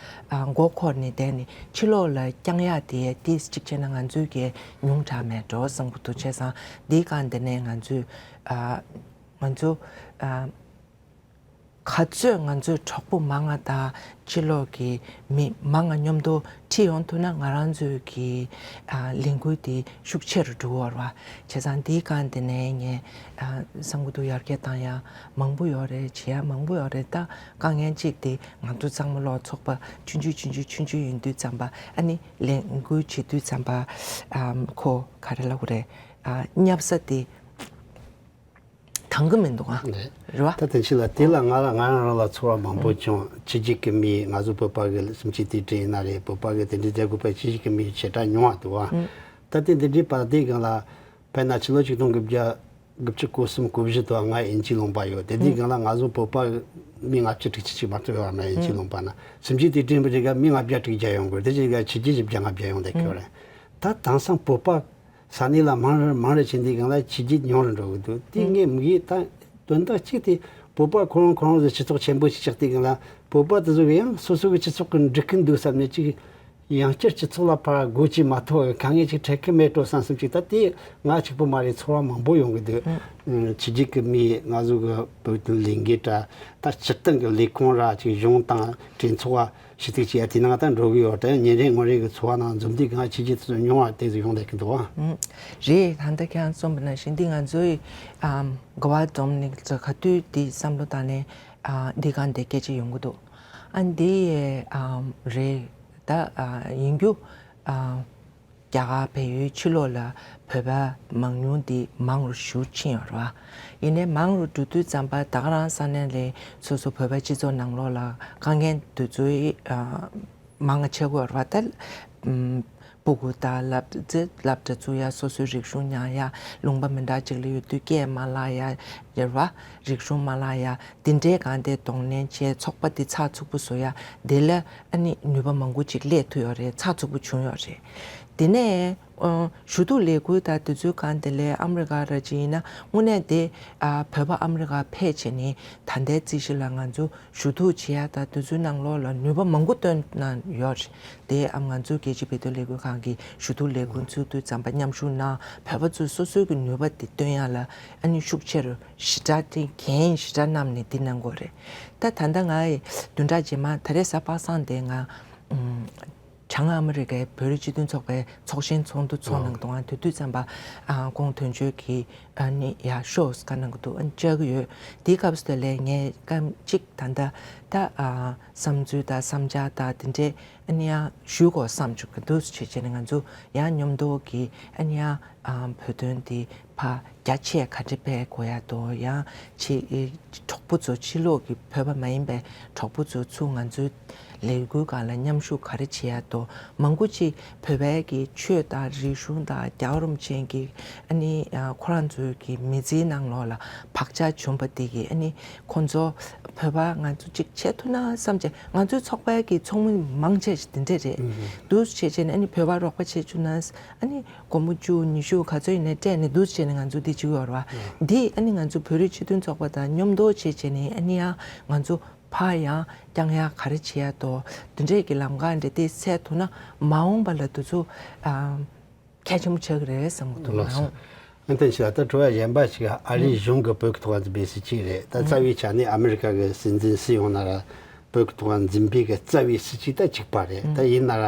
ཨ་མགོ་འཁོར་ནས་བསྡད་ནས་ཕྱི་ལོགས་ལ་བསྐྱང་ཡ་དེ་ཏིས་གཅིག་བྱས་ན་ང་ཚོའི་གི་ཉུང་དྲགས་མེད་འགྲོ་བསམ་གི་འདུག་བྱས་ཙང་འདིའི་སྒང་དེ་ནས་ང་ཚོས་ཨ་ང་ཚོ་ཨ་ག་ཚོད་ང་ཚོའི་གྲོགས་པོ་མང་ང་དང་ཕྱི་ལོགས་ཀྱི་མི་མང་ང་མཉམ་དུ་ཁྲིད་ཡོང་ཐུབ་ན་ང་རང་ཚོའི་གི་ཨ་ལས་འགུལ་དེ་ཤུགས་ཆེ་རུ་འགྲོ་བར་བ། བྱས་ཙང་འདིའི་སྒང་དེ་ནས་ངས་ཨ་བསམ་གི་འདུག་ཡར་རྒྱས་བཏང་ཡ་མང་པོ་ཡོད་རེད། བྱེད་ཡ་མང་པོ་ཡོད་རེད། ད་དཀའ་ངལ་གཅིག་དེ་ང་ཚོ་ཚང་མ་ལོག་ཚོགས་པ་ཆུང་ཆུང་ཆུང་ཆུང་ཆུང་ཆུང་ཡིན་དུས་ཙམ་པ་ཨ་ནི་ལས་འགུལ་བྱེད་དུས་ཙམ་པ་ཨ་ཁོ་ག་རེ་ལབ་དགོས་རེད། ཨ་བསྙབ་ས་དེ་དང་གི་མི་འདུག་ཨ། ནས། རེད་བ། ད་དེ་ཕྱི་ལ་དེ་ལ་ང་ལ་ང་རང་རང་ལ་ཚོར་བ་མང་པོ་བྱུང་། ཕྱི་རྒྱལ་གྱི་མི་ང་ཚོ་བོད་པ་གི་སུམ་ཅུ་དུས་དྲན་ཡིན་ན་རེད། བོད་པ་གི་དེ་འདྲའི་མཛད་དགོས་པའི་ཕྱི་རྒྱལ་གྱི་མི་ཞེ་དྲག་ཉུང་བ་འདུག་ཨ། ད་དེ་འདི་འདྲའི་བར་དེ་སྒང་ལ་དཔེར་ན་ཕྱི་ལོ་ཆིག་སྟོང་དགུ་བརྒྱ་དགུ་བཅུ་གོ་གསུམ་གོ་བཞི་དུ་ང་དབྱིན་ཇི་ལུང་པ་ཡོད། དེ་དུས་སྒང་ལ་ང་ཚོ་བོད་པ་མི་ལྔ་བཅུ་དྲུག་ཅུ་ཅིག་མ་གཏོགས་ཡོད་མ་རེད། དབྱིན་ཇི་ལུང་པ་ན་སུམ་ཅུ་དུས་དྲན་པའི་རིང་ག་མི་ལྔ་བརྒྱ་དྲུག་བརྒྱ་ཡོང་དགོས། དེ་ཅིག་ག་ཕྱི་རྒྱལ་བཞི་བརྒྱ་ལྔ་བརྒྱ་ཡོང་བསྡད་ཀྱི་ཡོད་རེད། ད་དེང་སང་བོད་པ་ས་གནས་ལ་མང་རུ་མང་རུ་ཕྱིན་དུས་སྒང་ལ་ཕྱི་རྒྱལ་ཉུང་རུ་འགྲོ་གི་འདུག་དེ་ངས་མི་ཡིད་ད་དོན་དག་གཅིག་དེ་བོད་པ་ཁོ་རང་ཁོ་རང་ཚོའི་སྤྱི་ཚོགས་ཆེན་པོ་ཞིག་ཆགས་དུས་སྒང་ལ་བོད་པ་དེ་ཚོ་གི་ཡང་སོ་སོ་གི་སྤྱི་ཚོགས་ཀྱི་འགྲིག་གི་འདུག་བསམ་ནས་ཅིག་ཡང་བསྐྱར་སྤྱི་ཚོགས་ལ་ཕར་སྒོ་ཕྱེ་མ་ཐུབ་པའི་དཀའ་ངལ་ཅིག་འཕྲད་ཀྱི་མེད་འགྲོ་བསམ་བསམ་ཅིག་ད་དེ་ང་གཅིག་པུ་མ་རེད། ཚོར་བ་མང་པོ་ཡོང་གི་འདུག་ཕྱི་རྒྱལ་གྱི་མི་ང་ཚོ་གི་བོད་དོན་ལས་འགུལ་འདྲ་ད་སྤྱིར་བཏང་གི་ལས་ཁུངས་ར་ཅིག་གཞུང་དང་གྲོས་ཚོགས་ཞུ་གཏུག་བྱས་ཡ་དེ་ནང་ད་འགྲོ་གི་ཡོད། ད་ཉིན་རེ་ངོ་རེ་གི་འཚོ་བ་ནང་འཛོམས་དུས་གང་ཕྱི་རྒྱལ་དུ་ཉུང་བ་དེ་ཚོ་ཡོང་བསྡད་ཀྱི་འདུག་ཨ། ཨུམ། རེད། ད་ལྟ་ཁྱེད་རང་གསུངས་པ་ནང་བཞིན་འདི་ང་ཚོའི་ཨམ་གོ་བ་འཛོམས་ནས་ཚོ་ག་དུས་འདི་བསམ་བློ་བཏང་ནས་ཨ་འདི་གང་དེ་སྐད་ཆ་ཡོང་གི་འདུག་ཨ་འདི་ཨམ་རེད། ད་ཨ་ཡིན་རྒྱུ་ཨ་རྒྱ་གར་བལ་ཡུལ་ཕྱི་ལོགས་ལ་བོད་པ་མང་ཉུང་འདི་མང་རུ་ཞུ་ཕྱིན་ཡོད་རེད་བ། ཡིན་ནའི་མང་རུ་འགྲོ་དུས་ཙམ་པ་ད་ག་རང་ས་གནས་ལ་སོ་སོ་བོད་པ་སྤྱི་ཚོགས་ནང་ལོགས་ལ་དཀའ་ངལ་འདི་ཚོའི་ཨ་མང་ང་ཆེ་གོ་ར་ད་ཨམ་སྤུ་གུ་དང་སློབ་ཚེ་སློབ་གྲྭ་ཚུགས་ཡ། སོ་སོའི་རིག་གཞུང་ཉར་ཡ། ལུང་པ་མི་འདྲ་ཅིག་ལ་ཡོད་དུས་སྐད་མ་བརླག་ཡ་ཡོད་ར། རིག་གཞུང་མ་བརླག་ཡ། དེ་འདྲའི་སྒང་དེ་གདོང་ལེན་བྱས་ཚོགས་པ་དེ་ཚགས་ཚུད་པོ་བཟོ་ཡ་དེ་ལ་ཨ་ནི་ནུས་པ་མང་པོ་ཅིག་སླེབས་ཐུབ་ཡོད་རེད། ཚགས་ཚུད་པོ་བྱུང་ཡོད་རེད། དེ་ནས་ཨ་ཞུ་གཏུག་ལས་འགུལ་དང་དེ་ཚོའི་སྒང་དེ་ལས་ཨ་མི་རི་ཀ་ར་ཅིག་ཡིན་ན་དངོས་གནས་དེ་ཨ་བོད་པ་ཨ་མི་རི་ཀ་ཕེབས་བྱས་ནས་ད་ལྟའི་རྩིས་གཞི་ལ་ང་ཚོ་ཞུ་གཏུག་བྱེད་ཡ་དང་དེ་ཚོའི་ནང་ལོགས་ལ་ནུས་པ་མང་པོ་བཏོན་གནང་ཡོད་རེད། དེ་ཨ་ང་ཚོའི་རྒྱལ་སྤྱིའི་བོད་དོན་ལས་འགུལ་ཁང་གི་ཞུ་གཏུག་ལས་འགུལ་ཚུགས་དུས་ཙམ་པ་མཉམ་ཞུགས་གནང་། བོད་པ་ཚོས་སོ་སོའི་གི་ནུས་པ་དེ་བཏོན་ཡ་ལ་ཨ་ནི་ཤུགས་ཆེ་རུ་ཞེ་དྲག་དེ་འགན་ཞེ་དྲག་བསྣམས་ནས་འདི་གནང་དགོས་རེད། ད་ད་ལྟ་ང་ཡི་བདུན་ཕྲག་རྗེས་མ་ད་རེས་གཟའ་པ་སངས་དེ་ང་ཨུམ། བྱང་ཨ་མི་རི་ཀའི་བོད་རིགས་སྤྱི་མཐུན་ཚོགས་པའི་ཚོགས་ཆེན་ཚོགས་འདུ་ཚོགས་གནང་འདུག་ཨ་དེ་དུས་ཙམ་པ་ཨ་ཁོང་དོན་གཅོད་ཀྱིས་ཨ་ནི་ཡ་ཤོ་ཀ་གནང་གི་འདུག་ཨ་བཅར་གི་ཡོད། དེའི་སྐབས་སུ་དེ་ལས་ངས་སྐབས་གཅིག་ད་ལྟ་ད་ཨ་བསམ་ཚུལ་དང་བསམ་འཆར་དང་དེ་འདྲས་ཨ་ནི་ཡང་ཞུ་དགོས་བསམ་བྱུང་གི་འདུག་བྱས་བྱས་ནས་ང་ཚོ་ཡང་མཉམ་དུ་གི་ཨ་ནི་ཡང་ཨ་བོད་དོན་དེ་ཕ་རྒྱ་ཆེ་ག་འདྲ་སྤེལ་དགོས་ཡ་དོ་ཡང་ཕྱི་གྲོགས་པོ་ཚོ་ཕྱི་ལོགས་ཀྱི་བོད་པ་མ་ཡིན་པའི་གྲོགས་པོ་ཚོ་ཚུར་ང་ཚོའི་ལས་འགུལ་སྒང་ལ་མཉམ་ཞུགས་ག་རེ་བྱེད་ཡ་དོ་མང་པོ་ཅིག་བོད་པའི་གི་ཆོས་དང་རིག་གཞུང་དང་རྒྱལ་བ་རིན་པོ་ཆེ་གི་ཨ་ནི་ཁོ་རང་ཚོའི་གི་མི་ཚེའི་ནང་ལོགས་ལ་བག་ཆགས་བྱུང་བ་དེ་གི་ཨ་ནི་ཁོང་ཚོ་བོད་པ་ང་ཚོ་ཅིག་བྱེད་ཐུབ་ན་བསམ་བྱས་ང་ཚོའི་ཚོགས་པའི་གི་ཚོགས་མི་མང་ཆེ་ཞིག་དེ་འདྲས་རེད་འདུག་བྱས་བྱས་ནས་ཨ་ནི་བོད་པ་རོགས་པ་བྱེད་བཅུག་ན་ཨ་ནི། སྒོར་མོ་བཅུ་ཉི་ཤུ་ག་ཚོད་ཡིན་ནའི་སྤྲད་ནས་འདུག་བྱས་ནས་ང་ཚོ་འདི་བྱེད་ཀྱི་ཡོད་རེད་བ། འདི་ཨ་ནི་ང་ཚོ་བོད་རིགས་སྤྱི་མཐུན་ཚོགས་པ་དང་མཉམ་དུ་བྱས་བྱས་ནས་ཨ་ནི་ཡང་ང་ཚོ་ཕར་ཡང་བསྐྱང་ཡག་ག་རེ་བྱེད་ཡག་དོ་འདི་འདྲས་ཀྱི་ལམ་ཁ་འདྲ་དེ་སེལ་ཐུབ་ན་མ་འོངས་པ་ལ་འདི་ཚོ་ཨ་གལ་ཆེན་པོ་ཆགས་ཀྱི་རེད་བསམ་གྱི་འདུག་ལགས་སོ། མ་འོངས། ཨ་ནི་ད་ཞིག་ལ་ད་དྲི་བ་གཞན་པ་ཞིག་ཨ་རིའི་གཞུང་གིས་བོད་ཀྱི་ཐོག་ལ་འཛིན་པའི་སྲིད་ཇུས་རེད། ད་རྩ་བའི་ཆ་ནས་ཨ་མི་རི་ཀ་གི་སྲིད་འཛིན་སུ་ཡོང་ན་ར་བོད་ཀྱི་ཐོག་ལ་འཛིན་པའི་གི་རྩ་བའི་སྲིད་ཇུས་ད་གཅིག་པ་རེད། ད་ཡིན་ན་ར་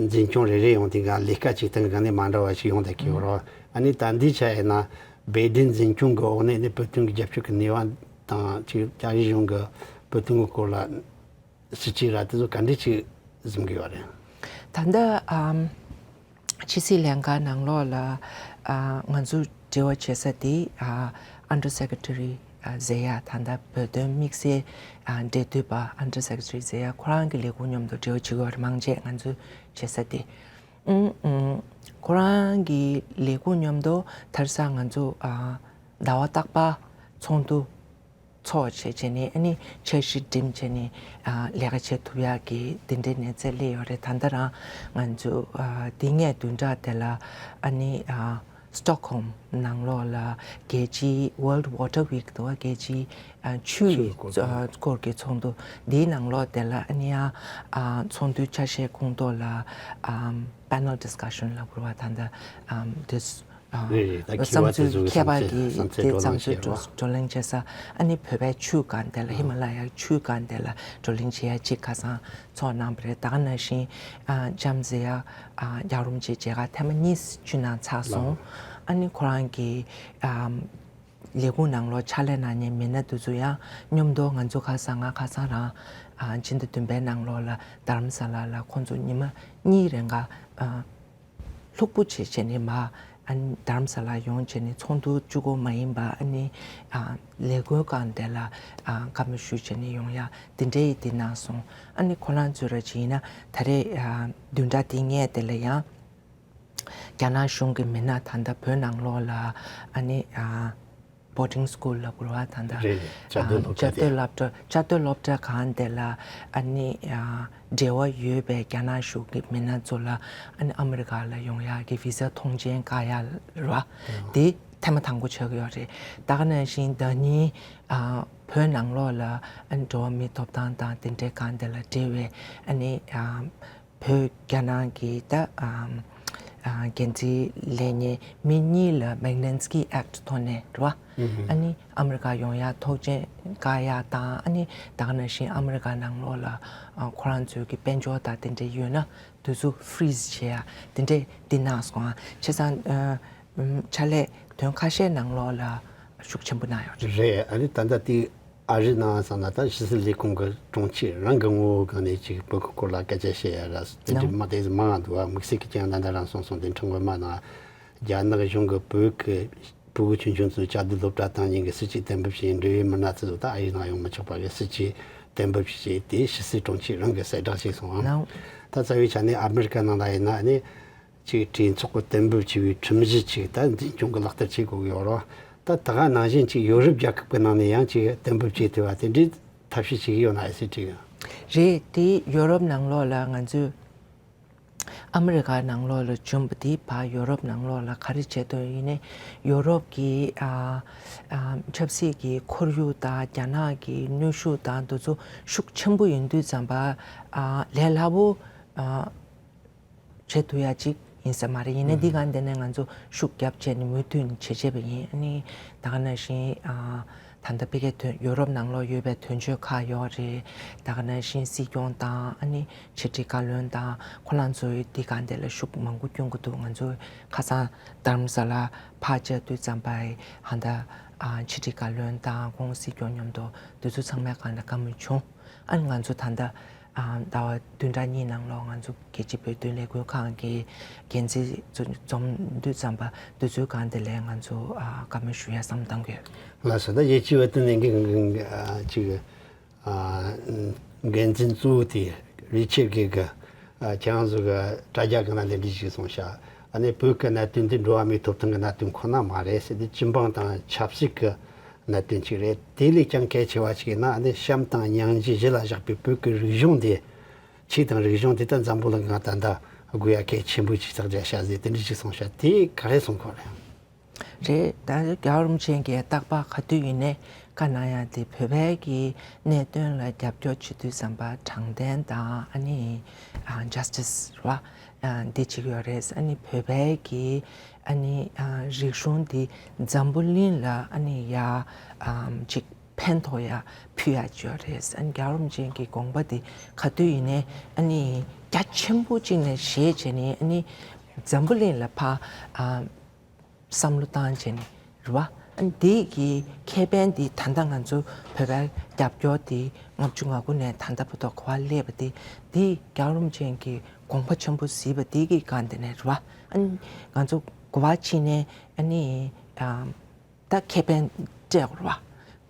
འཛིན་སྐྱོང་རེ་རེ་ཡོང་དུས་ག་ལས་ཀ་གཅིག་དང་ག་ནས་མ་འདྲ་བ་ཞིག་ཡོང་བསྡད་ཀྱི་ཡོད་རེད། ཨ་ནི་ད་འདི་ཆ་ཡིན་ན་བའི་ཌེན་འཛིན་སྐྱོང་གི་འོག་ནས་ནི་བོད་དོན་གྱི་རྒྱབ་སྐྱོར་གྱི་ནུས་པ་དང་ཅིག་ཨ་རིའི་གཞུང་གི་བོད་དོན་གྱི་སྐོར་ལ་སྲིད་ཇུས་ར་དེ་ཚོ་ག་འདྲས་ཅིག་འཛིན་གྱི་ཡོད་རེད། ད་ལྟ་ཨམ་ཕྱི་སྲིད་ལྷན་ཁང་ནང་ལོགས་ལ་ཨ་ང་ཚོ་འབྲེལ་བ་བྱེད་ས་དེ་ཨ་Under Secretary ཟེར་ཡ་ད་ལྟ་བོད་དོན་དམིགས་བསལ་འབྲེལ་མཐུད་པ་Under Secretary ཟེར་ཡ་ཁོ་རང་གི་ལས་ཁུངས་མཉམ་དུ་འབྲེལ་བ་བྱེད་དགོས་རེད། མང་ཆེ་ང་ཚོས་བྱེད་ས་དེ། ཨུམ་ཨུམ། ཁོ་རང་གི་ལས་ཁུངས་མཉམ་དུ་དེང་སང་ང་ཚོ་ཨ་ཟླ་བ་རྟག་པར་ཚོགས་འདུ་ཚོགས་བྱས་བྱས་ནས་ཨ་ནི་འཆར་གཞི་འགྲེམས་བྱས་ནས་ཨ་ལས་ཀ་བྱེད་ཐུབ་ཡག་གི་དེ་འདྲའི་གནས་ཚད་སླེབས་ཡོད་རེད། ད་ལྟ་རང་ང་ཚོ་ཨ་འདི་ངས་བདུན་ཕྲག་དེ་ལ་ཨ་ནི་ཨ་Stockholm ནང་ལོགས་ལ་རྒྱལ་སྤྱིའི་World Water Week འདུག་བ། རྒྱལ་སྤྱིའི་ཨ་ཆུའི་ཆུའི་སྐོར་ཨ་སྐོར་གྱི་ཚོགས་འདུ་འདིའི་ནང་ལོགས་དེ་ལ་ཨ་ནི་ཨ་ཨ་ཚོགས་འདུའི་ཆ་ཤས་ཁོངས་གཏོགས་ལ་ཨམ་panel discussion ལབ་དགོས་རེད་བ། ད་ལྟ་ཨམ་this ཨ་རེད་རེད། ད་མཁས་པ་བསམ་ཚུལ་དེ་ཚོ་གི་མཁས་པ་བསམ་ཚུལ་གྱི་བསམ་ཚུལ་དེ་བགྲོ་གླེང་བསམ་ཚུལ་བྱས་རོགས། བགྲོ་གླེང་བྱེད་ས། ཨ་ནི་བོད་པའི་ཆུ་སྒང་དེ་ལ་ཧི་མ་ལ་ཡའི་ཆུ་སྒང་དེ་ལ་བགྲོ་གླེང་བྱེད་ཡ་གཅིག་ཁ་སང་ཚོགས་གནང་བ་རེད། ད་ག་ནང་བཞིན་ཨ་ལྕམ་ཟེར་ཡ་ཨ་རྒྱལ་བ་རིན་པོ་ཆེ་མཇལ་ཁ་ཐེངས་མ་གཉིས་ཕྱི་ནང་ཚར་སོང་། ཨ་ནི་ཁོ་རང་གི་ཨ་ལས་ཁུངས་ནང་ལོགས་ཕྱག་ལས་གནང་མཁན་མི་སྣ་དེ་ཚོ་ཡང་མཉམ་དུ་ང་ཚོ་ཁ་སང་ང་ཁ་སང་རང་ཨ་ཕྱི་ཟླ་བདུན་པའི་ནང་ལོགས་ལ་དྷ་རམ་ས་ལ་ལ་ཁོང་ཚོ་ཉི་མ་གཉིས་རིང་ག་ཨ་ལྷུག་པོ་བྱས་བྱས་ནས་མ་ཨ་ནི་དྷ་རམ་ས་ལ་ཡོང་བྱས་ནས་ཚོགས་འདུ་བཅུ་དགུ་མ་ཡིན་པ་ཨ་ནི་ཨ་ལས་ཁུངས་སྒང་དེ་ལ་ཨ་བཀའ་མོལ་ཞུ་བྱས་ནས་ཡོང་ཡ་དེ་འདྲའི་དེ་གནང་སོང་། ཨ་ནི་ཁོ་རང་ཚོ་ར་ཅིག་ཡིན་ན་ད་རེས་ཨ་བདུན་ཕྲག་འདི་སྔས་དེ་ལ་ཡང་རྒྱ་ནག་གཞུང་གི་མི་སྣ་ད་ལྟ་བོད་ནང་ལོགས་ལ་ཨ་ནི་ཨ་boarding school ལབ་དགོས་རེད་བ། ད་ལྟ་རེད་རེད། བཅའ་སྡོད་སློབ་གྲྭ་དེ། བཅའ་སྡོད་སློབ་གྲྭ་སྒང་དེ་ལ་ཨ་ནི་ཨ་འབྲེལ་བ་ཡོད་པའི་རྒྱ་ནག་གཞུང་གི་མི་སྣ་ཚོ་ལ་ཨ་ནི་ཨ་མི་རི་ཀ་ལ་ཡོང་ཡག་གི་visa ཐོངས་མཆན་བཀག་ཡག་རེད་བ། དེ་ཐེངས་མ་དང་པོ་ཆགས་ཀྱི་ཡོད་རེད། ད་ག་ནང་བཞིན་ཟླ་ཉིན་ཨ་བོད་ནང་ལོགས་ལ་ཨ་ནི་འགྲོ་བ་མིའི་ཐོབ་ཐང་དང་དེ་འདྲའི་སྒང་དེ་ལ་འབྲེལ་བའི་ཨ་ནི་ཨ་བོད་རྒྱ་ནག་གི་ད་ཨམ་ཨ་འགན་འཛིན་ལས་སྣེ་མི་གཉིས་ལ་Magnitsky Act ཐོག་ནས་རེད་བ། ཨ་ནི་ཨ་མི་རི་ཀ་ཡོང་ཡ་ཐོག་མཆན་བཀག་ཡ་དང་། ཨ་ནི་ད་ག་ནང་བཞིན་ཨ་མི་རི་ཀ་ནང་ལོགས་ལ་ཨ་ཁོ་རང་ཚོའི་གི་དཔལ་འབྱོར་དང་དེ་འདྲ་ཡོད་ན་དེ་ཚོ་freeze བྱེད་ཡ་དེ་འདྲ་འདི་གནང་སོང་། ཨ་བྱས་ཙང་ཨ་ཕྱག་ལས་དོན་ཁ་ཤས་ནང་ལོགས་ལ་ཤུགས་ཆེན་པོ་གནང་ཡོད་རེད། རེད། ཨ་ནི་ད་ལྟ་དེ་ཨ་རིའི་ནང་སོང་ན་ད་ཕྱི་སྲིད་ལས་ཁུངས་ཀྱི་དྲུང་ཆེ་རང་གི་ངོ་བོ་སྒང་ནས་ཅིག་བོད་ཀྱི་སྐོར་ལ་སྐད་ཆ་བཤད་ཡ་ར་དེ་འདྲ་མ་དེ་མང་འདུག་ཨ། དམིགས་བསལ་གྱི་ཀྱང་ད་ལྟ་རང་སོང་སོང་དེ་འཕྲིན་ངོ་མ་ནང་རྒྱ་ནག་གཞུང་གི་བོད་ཀྱི་ཕྲུ་གུ་ཆུང་ཆུང་ཚོའི་བཅའ་སྡོད་སློབ་གྲྭ་དང་ཉིན་གྱི་སྲིད་ཇུས་གཏན་འབེབས་བྱས་འབྲེལ་ཡོད་མི་སྣ་ཚོ་ད་ཨ་རིའི་ནང་ཡོང་མི་ཆོག་པ་གི་སྲིད་ཇུས་གཏན་འབེབས་བྱས་ཏེ་ཕྱི་སྲིད་དྲུང་ཆེ་རང་གི་གསལ་བསྒྲགས་བྱས་སོང་ཨ། ད་རྩ་བའི་ཆ་ནས་ཨ་མི་རི་ཀ་ནང་ལ་ཡིན་ན་ཨ་ནི། ཅིག་གྲོས་ཚོགས་ཀྱི་གཏན་འབེབས་བྱས་པའི་ཁྲིམས་གཞི་ཅིག་ད་འཛིན་སྐྱོང་གི་ལག་བསྟར་བྱེད་དགོས་ཀྱི་ཡོད་རེད། ད་ད་ག་ནང་བཞིན་ཅིག་ཡོ་རོབ་རྒྱལ་ཁབ་ཀྱི་ནང་ནས་ཡང་ཅིག་གཏན་འབེབས་བྱས་ཐུབ་པ་དེ་འདྲའི་ཐབས་ཤེས་བྱེད་ཀྱི་ཡོད་ན་ཨེ་སྲིད་དྲི་གི། རེད། དེ་ཡོ་རོབ་ནང་ལོགས་ལ་ང་ཚོས་ཨ་མི་རི་ཀ་ནང་ལོགས་ལ་བྱུང་བ་དེ་ཕར་ཡོ་རོབ་ནང་ལོགས་ལ་ག་རེ་བྱེད་འདོད་ཡིན་ནའི་ཡོ་རོབ་ཀྱི་ཨ་ཨ་ཆབ་སྲིད་ཀྱི་ཁོར་ཡུག་དང་རྒྱ་ནག་གི་གནོན་ཤུགས་དང་དེ་ཚོ་ཤུགས་ཆེན་པོ་ཡིན་དུས་ཙམ་པ་ཨ་ལས་སླ་པོ་ཨ། བྱེད་ཐུབ་ཡ་གཅིག་ཡིན་ས་མ་རེད། ཡིན་ནའི་འདི་ག་འདི་ནས་ང་ཚོ་ཤུགས་རྒྱབ་བྱས་ནས་མོས་མཐུན་བྱེད་བྱས་པ་ཡིན། ཨ་ནི་ད་ག་ནང་བཞིན་ཨ་ད་ལྟ་ཕ་གིའི་དོན་ཡོ་རོབ་ནང་ལོགས་ཡོད་པའི་དོན་གཅོད་ཁག་ཡོད་རེད། ད་ག་ནང་བཞིན་སྲིད་སྐྱོང་དང་ཨ་ནི་ཕྱི་དྲིལ་བཀའ་བློན་དང་ཁོ་རང་ཚོའི་འདི་ག་འདི་ལ་ཤུགས་མང་པོ་སྐྱོན་གྱི་འདུག་ང་ཚོ་ཁ་སང་དྷ་རམ་ས་ལ་ཕར་བཅར་དུས་ཙམ་པ་ཧ་ད་ཨ་ཕྱི་དྲིལ་བཀའ་བློན་དང་ཁོང་སྲིད་སྐྱོང་མཉམ་དུ་དེ་ཚོ་ཚང་མའི་སྒང་ལ་བཀའ་མོལ་བྱུང་། ཨ་ནི་ང་ཚོ་ད་ལྟ་ཨ་ཟླ་བ་བདུན་ཕྲག་གཉིས་ནང་ལོགས་ང་ཚོ་རྒྱལ་སྤྱིའི་བོད་དོན་ལས་འགུལ་ཁང་གི་འགན་འཛིན་ཚོ་འཛོམས་དུས་ཙམ་པ་དེ་ཚོའི་སྒང་དེ་ལ་ང་ཚོ་ཨ་བཀའ་མོལ་ཞུ་ཡ་བསམ་བཏང་གི་ཡོད། ལགས་སོ། ད་རྒྱལ་སྤྱིའི་བོད་དོན་ལས་འགུལ་ཁང་གི་ཨ་ཅིག་ཨ་འགན་འཛིན་གཙོ་བོ་དེ་རི་ཆར་གྷེ་གིས་ཨ་ཁྱེད་རང་ཚོ་གི་དྲ་རྒྱ་གི་ནང་འདི་འདྲ་ཞིག་གསུངས་ཤག་ཨ་ནི་བོད་ཀྱི་གནད་དོན་དེ་འགྲོ་བ་མིའི་ཐོབ་ཐང་གི་གནད་དོན་ཁོ་ན་མ་རེད་ཟེར་ཏེ་སྤྱི་འབངས་དང་ཆབ་སྲིད་ཀྱི་གནད་དོན་ཅིག་རེད། དེ་ལས་ཀྱང་གལ་ཆེ་བ་ཞིག་ཡིན་ན་ཨ་ནི་བྱམས་དང་སྙིང་རྗེ་གཞི་ལ་བཞག་པའི་བོད་ཀྱི་རིག་གཞུང་དེ། ཆོས་དང་རིག་གཞུང་དེ་ད་འཛམ་བུ་གླིང་གང་ད་ལྟ་དགོས་ཡ་གལ་ཆེན་པོ་ཅིག་ཆགས་བསྡད་ཤག་ཟེར་དེ་འདྲ་ཅིག་གསུངས་ཤག་དེ་ག་རེ་གསུང་གི་ཡོད་རེད། རེད། ད་རྒྱལ་བ་རིན་པོ་ཆེ་གིས་རྟག་པར་ག་དུས་ཡིན་ནའི་བཀའ་གནང་ཡ་དེ་བོད་པའི་གི་གནད་དོན་ལ་རྒྱབ་སྐྱོར་བྱེད་དུས་ཙམ་པ་དྲང་བདེན་དང་ཨ་ནི་ཨ་ཇ་སི་ཊི་སི་རེད་བ། ཨ་འདི་བྱེད་ཀྱི་ཡོད་རེད། ཨ་ནི་བོད་པའི་གི་ཨ་ནི་ཨ་རིག་གཞུང་འདི་འཛམ་བུ་གླིང་ལ་ཨ་ནི་ཡ་ཨམ་ཅིག་ཕན་ཐོགས་ཡ་ཕུལ་ཡ་ཅིག་ཡོད་རེད། ཨ་ནི་རྒྱལ་བ་རིན་པོ་ཆེ་གི་དགོངས་པ་འདི་ག་དུས་ཡིན་ནའི་ཨ་ནི་རྒྱ་ཆེན་པོ་གཅིག་ནས་བཞེས་བྱས་ནས་ཨ་ནི་འཛམ་བུ་གླིང་ལ་ཕར་ཨ་བསམ་བློ་བཏང་བྱས་ནས་རེད་བ། ཨ་ནི་དེ་གི་ཁེ་ཕན་འདི་ད་ལྟ་ང་ཚོ་བོད་པའི་རྒྱབ་སྐྱོར་འདི་ལྔ་བཅུ་ང་དགུ་ནས་ད་ལྟ་བར་དུ་ག་པར་སླེབས་པ་དེ་འདི་རྒྱལ་བ་རིན་པོ་ཆེ་གི་དགོངས་པ་ཆེན་པོ་གཟིགས་པ་འདི་གི་སྒང་དེ་ནས་རེད་བ། ཨ་ནི་ང་ཚོ་ག་པར་ཕྱིན་ནའི་ཨ་ནི་ཨ་ད་ཁེ་ཕན་སྤྲད་དགོས་རེད་བ།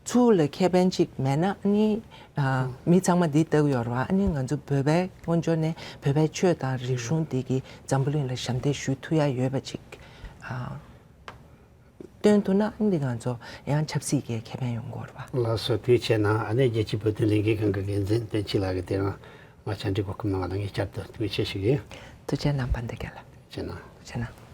ཚུར་ལ་ཁེ་ཕན་ཅིག་མེད་ན་ཨ་ནི་ཨ་མི་ཚང་མ་འདི་ལྟ་གི་ཡོད་རེད་བ། ཨ་ནི་ང་ཚོ་བོད་པའི་དབང་ཕྱོགས་ནས་བོད་པའི་ཆོས་དང་རིག་གཞུང་འདི་གི་འཛམ་བུ་གླིང་ལ་ཞབས་འདེགས་ཞུ་ཐུབ་ཡ་ཡོད་པ་ཅིག་ཨ་སྟོན་ཐུབ་ན་ཨ་ནི་འདི་ང་ཚོ་ཡང་ཆབ་སྲིད་ཀྱི་ཁེ་ཕན་ཡོང་གི་ཡོད་རེད་བ། ལགས་སོ། དེ་བྱས་ན་ཨ་ནི་རྒྱལ་སྤྱིའི་བོད་དོན་ལས་འགུལ་ཁང་གི་འགན་འཛིན་བསྟན་སྐྱིད་ལགས་ཀྱིས་དེ་རིང་ང་བཅར་འདྲི་གོ་སྐབས་གནང་བ་ལ་ངས་བསྐྱར་དུ་ཐུགས་རྗེ་ཆེ་ཞུ་གི་ཡིན། ཐུགས་རྗེ་གནང་། བན་དེ་རྒྱལ་ལགས། ཐུགས་རྗེ་གནང་། ཐུགས་རྗེ་གནང་།